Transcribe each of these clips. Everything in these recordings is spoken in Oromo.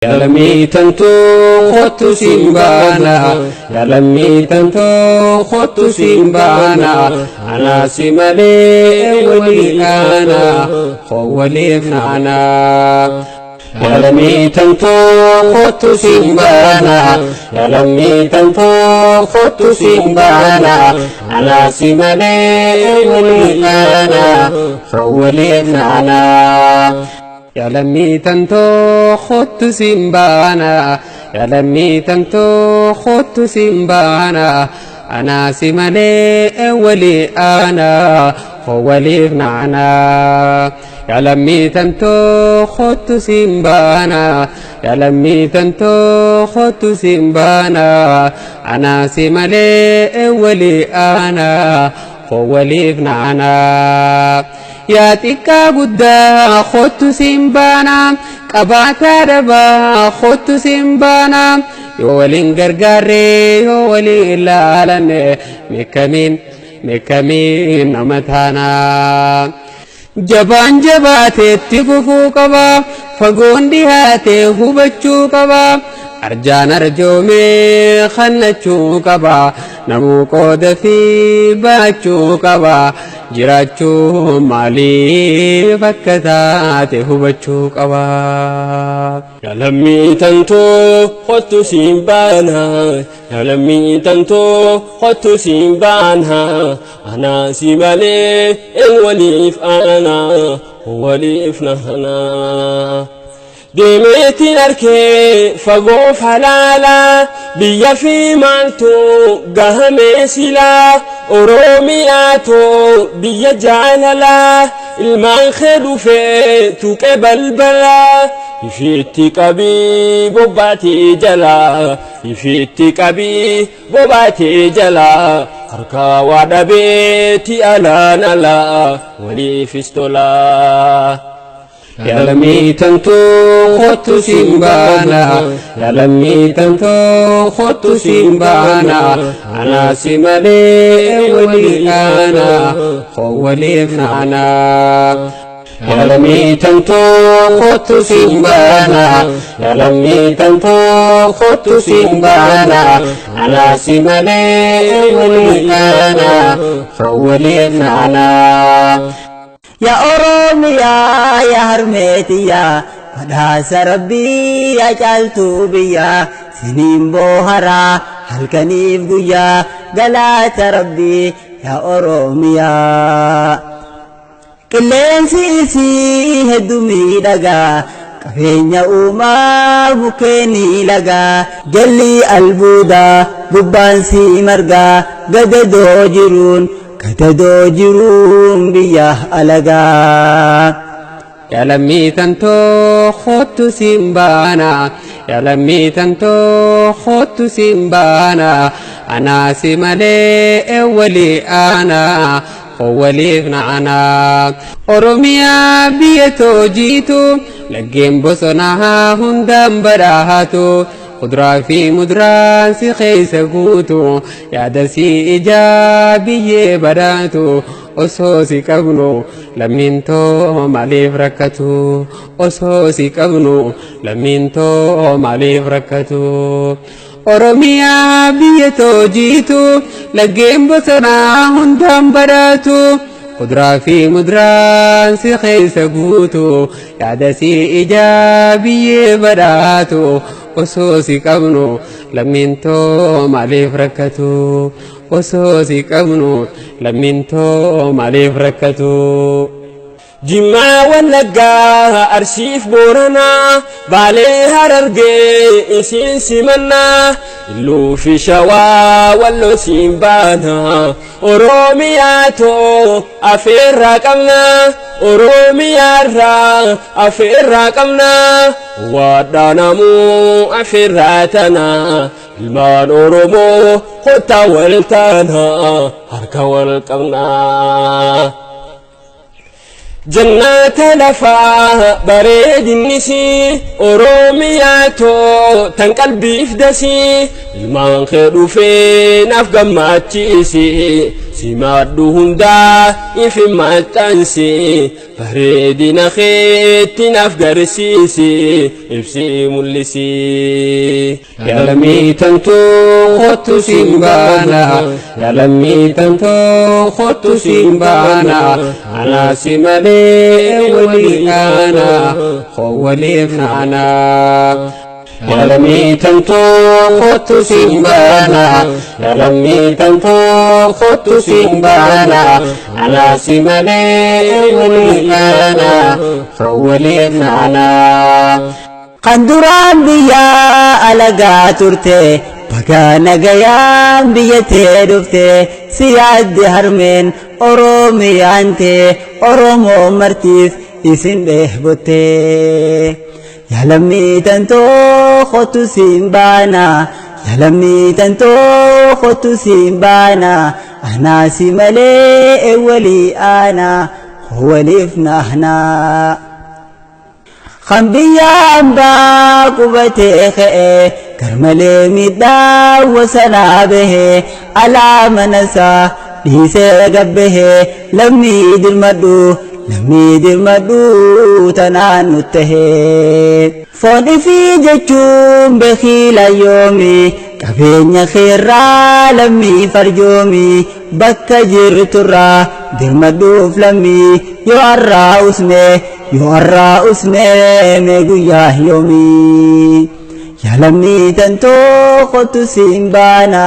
Yaa lammii tantoo kottu siin baana, yaa lammii tantoo kottu siin baana, anaa si malee walii aana, koo waliif naana. Yaa lammii tantoo kottu siin baana, yaa lammii tantoo kottu siin baana, anaa si malee walii aana, koo waliif naana. Yaa lammii tantoo kottu siin baana, yaa lammii tantoo kottu siin baana, anaa si malee walii aana, koo waliif naana. Yaa lammii tantoo kottu siin baana, yaa lammii tantoo kottu siin baana, anaa si malee walii aana, koo waliif naana. Yaa xiqqaa guddaa kottu siin baana, qabaataa dhabaa kottu siin baana, yoo waliin gargaarree yoo waliin ilaalanne meekamiin meekamiin nama taana. Jabaan jabaateetti kufuu qaba, fagoon dhihaatee hubachuu qaba, arjaan arjoomee kannachuu qaba, namuu qooda fi baachuu qaba, jiraachuu maaliif akka taate hubachuu qaba. Yaa lammii tantoo kottu siin baana, yaa lammii tantoo kottu siin baana, anaa si malee een waliif aana, waliif naana. Deemeetiin arkee fagoo falaalaa, biyya fi maaltu gahamee silaa, Oromiyaatoo biyya jaalalaa, ilmaan kee dhufee tuqee balbalaa, ifiitti qabii bobbaatii jalaa, ifiitti qabii bobbaatii jalaa, harkaa waa dhabeeti alaan alaa, waliifis tolaa. Yaa lammii tantoo kottu siin baana, yaa lammii tantoo kottu siin baana, anaa si malee walii aana, koo waliif naana. Yaa lammii tantoo kottu siin baana, yaa lammii tantoo kottu siin baana, anaa si malee walii aana, koo waliif naana. Yaa Oromiyaa yaa harmeetiyyaa, badhaasa rabbii yaa caaltuu biyyaa, siniin booharaa halkaniif guyyaa, galaata rabbii yaa Oromiyaa. Qilleensi isii hedduu miidhagaa, qabeenya uumaa mukkeenii lagaa, jalli albuudaa gubbaan sii margaa, gadadoo jiruun gadadoo jiruun biyya alagaa. Yaa lammii tantoo kottu siin baana, yaa lammii tantoo kottu siin baana, anaa si malee walii aana, koo waliif naana. Oromiyaa biyya toojiitu, laggeen bosonaa hundaan badhaatu, kuduraa fi muduraan si keessa guutu, yaada si ijaa biyyee badhaatu, osoo si qabnu lammiin too maaliif rakkatu, osoo si qabnu lammiin too maaliif rakkatu. Oromiyaa biyya toojiitu, laggeen bosonaa hundaan badhaatu, kuduraa fi muduraan si keessa guutu, yaada si ijaa biyyee badhaatu, osoo si qabnu lammiin too maaliif rakkatu, osoo si qabnu lammiin too maaliif rakkatu. Jimmaa Wallaggaa Arsiif Booranaa, Baalee Harargee isiin simannaa, Illuu fi Shawaa Walloo siin baana, Oromiyaatoo afeerraa qabna, Oromiyaarraa afeerraa qabna, waadhaanamuu afeerraa tana, ilmaan Oromoo kottaa wal taana, harka wal qabna. Jannaata lafaa bareedinnisi, Oromiyaatoo tan qalbiif dasii, ilmaan kee dhufee naaf gammachiisi, Simadhu hundaa ifi maxxansi bareedina keetti naaf garsiisi ibsi mul'isi. Yaa lammii tantoo kottu siin baana, yaa lammii tantoo kottu siin baana, anaa si malee walii aana, koo waliif naana. Yaa lammii tantoo kottu siin baana, yaa lammii tantoo kottu siin baana, anaa si malee walii aana, koo waliif naana. Kan duraan biyya alagaa turte, baga nagayaan biyya tee dhufte, si yaadde harmeen Oromiyaan tee, Oromoo martiif isin dheebotte. Yaa lammii tantoo kottu siin baana, yaa lammii tantoo kottu siin baana, anaa si malee walii aana, waliif nahnaa. Kan biyya hambaa qubatee ka'e, garmalee miidhaa wasanaa bahe, alaa manasaa dhiisee gabbahe, lammii dirmadhu, lammii dirmadhu tanaan nu tahe. Foon ifii jechuun beekila yoomi, qabeenya keerraa lammii farjoomi, bakka jirturraa dirmadhuuf lammii, yoo har'aa usne, yoo har'aa usne mee guyyaa yoomi. Yaa lammii tantoo kottu siin baana,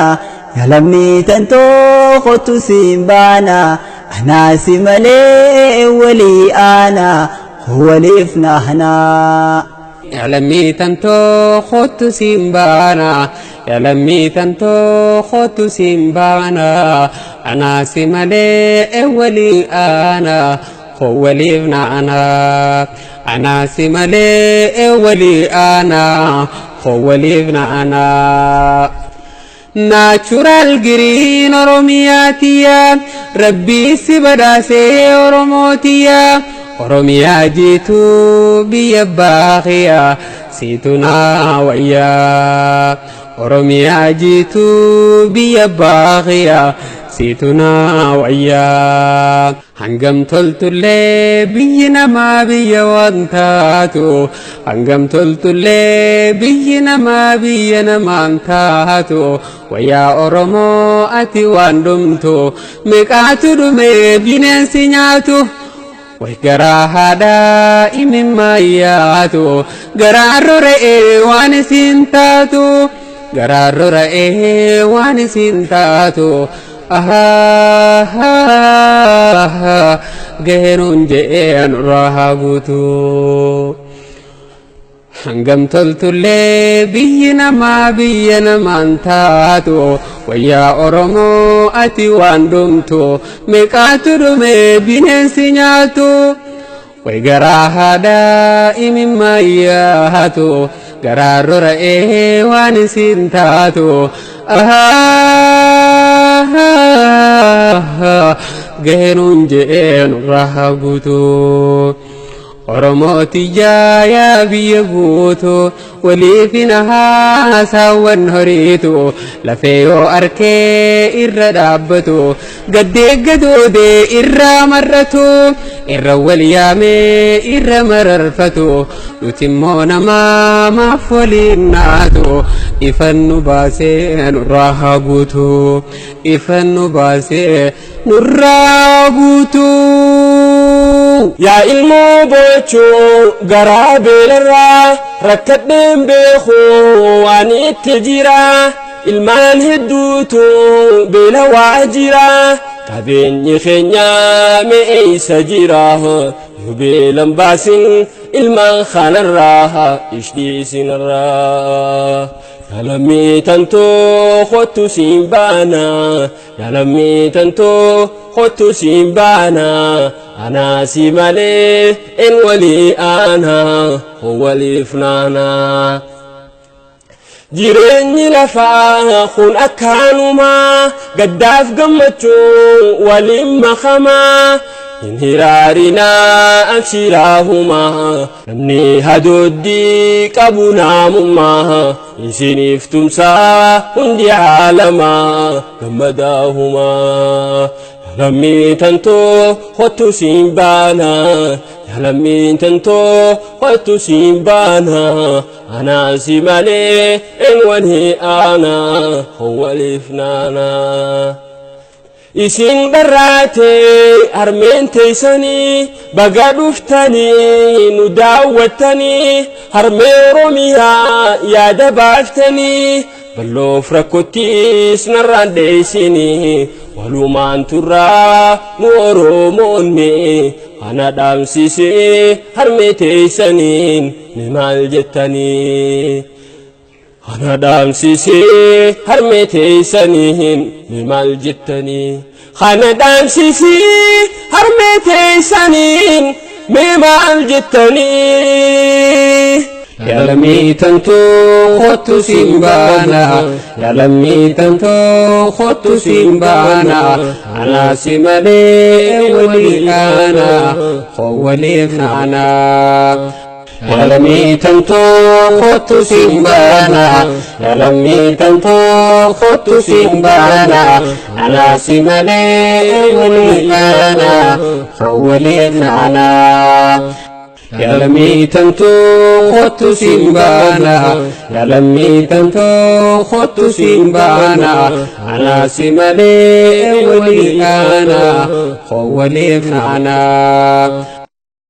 yaa lammii tantoo kottu siin baana, anaa si malee walii aana, waliif nahnaa. Yaa lammii tantoo kottu siin baana, yaa lammii tantoo kottu siin baana, anaa si malee walii aana, koo waliif naana. Anaa si malee walii aana, koo waliif naana. Natural green Oromiyaatiya, Rabbii si badhaasee Oromootiya. Oromiyaa jiituu biyya baaqiya, siitu naa wayyaa. Oromiyaa jiituu biyya baaqiya, siitu naa wayyaa. Hangam toltullee biyyi namaa biyya waan taatu, hangam toltullee biyyi namaa biyya namaan taatu, wayyaa Oromoo ati waan dhumtu, meeqaatu dhumee bineensi nyaatu. Way garaa haadhaa imimmaa yaatu, garaa rora'ee waan isin taatu, garaa rora'ee waan isin taatu. Gaheenuun je'ee nurraa haa guutu. Hangam toltullee biyyi namaa biyya namaan taatu, wayyaa Oromoo ati waan dhumtu, meeqaatu dhumee bineensi nyaatu. Way garaa haadhaa imimmaa yaatu, garaa rora'ee waan isin taatu. Gaheenuun je'ee nurraa haa guutu. Oromootiyyaa yaa biyya guutu, waliif hin haasaawwan horiitu, lafee yoo arkee irra dhaabbatu, gaddeeggadoodee irra mar'atu, irra wal yaamee irra mararfatu, nuti immoo namaa maaf waliin naatu, ifan nu baasee nurraa haa guutu, ifan nu baasee nurraa guutu. Yaa ilmoo bochuu garaa beelarraa rakkadheen beeku waan itti jira, ilmaan hedduutu beela waa jira, qabeenyi keenya me'eessa jira, yoo beelan baasin ilmaan kanarraa ishdiisinarraa. Yaa lammii tantoo kottu siin baana, yaa lammii tantoo kottu siin baana, anaa si malee en walii aana, waliif naana. Jireenyi lafaa kun akkaanumaa, gaddaaf gammachuu waliin makamaa. Hin hiraarinaa abshiraahumaa namni hadooddii qabu naamummaa isiniif tumsaa hundi caalamaa gammadaahumaa. Lammii tantoo kottu siin baana, lammii tantoo kottu siin baana, anaasi malee een aana waliif naana. Isin dharraate harmeen teessanii baga dhuftanii nu daawwattanii harmee Oromiyaa yaada baaftanii balloof rakkottiis narraan dheessinii walumaan turraa nu Oromoonni kana dhaamsisee harmee teessaniin ni maal jettanii. Kana dhaamsisee harmee teessaniin ni maal jettanii. Kana dhaamsisee harmee teessaniin mee maal jettanii. Yaa lammii tantoo kottu siin baana, yaa lammii tantoo kottu siin baana, anaasi malee walii aana, waliif naana. Yaa lammii tantoo kottu siin baana, yaa lammii tantoo kottu siin baana, anaasi malee walii aana, waliif naana. Yaa lammii tantoo kottu siin baana, yaa lammii tantoo kottu siin baana, anaasi malee walii aana, waliif naana.